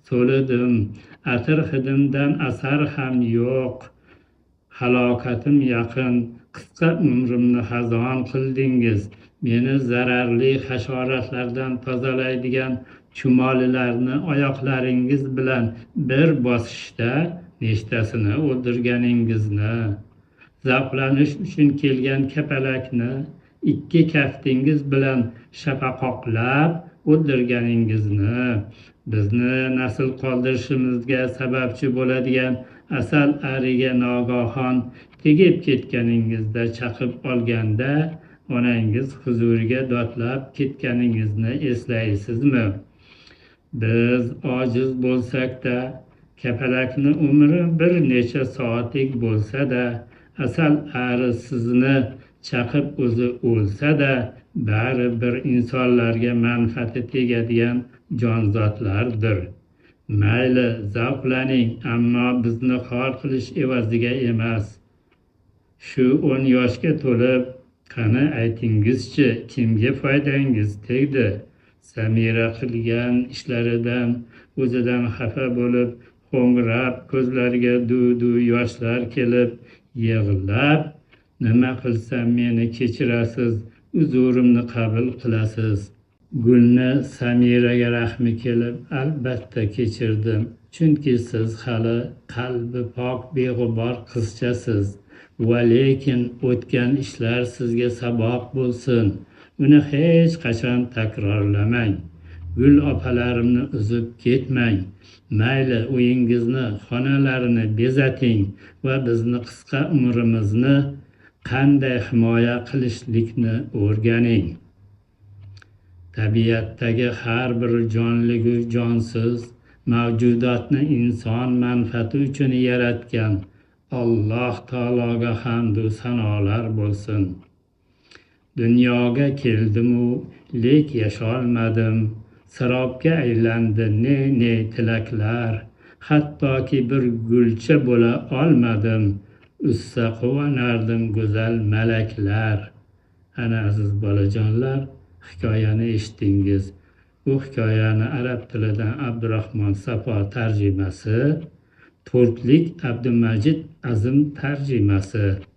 So'lidim, atir hidimdan asar ham yo'q. Halokatim yaqin, qisqa umrimni xazon qildingiz. Meni zararli hasharotlardan tozalaydigan chumolilarni oyoqlaringiz bilan bir bosishda nechtasini o'ldirganingizni, zavqlanish uchun kelgan kapalakni ikki kaftingiz bilan shapaqoqlab o'ldirganingizni, bizni nasl qoldirishimizga sababchi bo'ladigan asal ariga nogahon tegib ketganingizda chaqib olganda onangiz huzuriga dodlab ketganingizni eslaysizmi? Biz ojiz bo'lsak-da, kapalakni umri bir necha soatlik bo'lsa-da, asal ari sizni chaqib o'zi o'lsa-da, bari bir insonlarga manfaati tegadigan jonzotlardir. Mayli, zavqlaning, ammo bizni xor qilish evaziga emas. Shu 10 yoshga to'lib, qani aytingizchi, kimga foydangiz tegdi? Samira qilgan ishlaridan o'zidan xafa bo'lib, ho'ngrab, ko'zlariga duv-duv yoshlar kelib, yig'lab, nima qilsam meni kechirasiz, uzurimni qabul qilasiz. Gulni Samiraga rahmi kelib, albatta kechirdim, chunki siz hali qalbi pok, beg'ubor qizchasiz. Va lekin o'tgan ishlar sizga saboq bo'lsin. Uni hech qachon takrorlamang. Gul opalarimni uzib ketmang. Mayli, uyingizni, xonalarini bezating va bizni qisqa umrimizni qanday himoya qilishlikni o'rganing. Tabiatdagi har bir jonligu jonsiz mavjudotni inson manfaati uchun yaratgan Alloh taologa hamd va sanolar bo'lsin. Dunyoga keldim-u, lek yasholmadim. Sarobga aylandi ne-ne tilaklar. Hattoki bir gulcha bo'la olmadim. Uzsa quvonardim go'zal malaklar. Ana aziz bolajonlar, hikoyani eshitdingiz. Bu hikoyani arab tilidan Abdurahmon Safo tarjimasi, turklik Abdumajid Azim tarjimasi.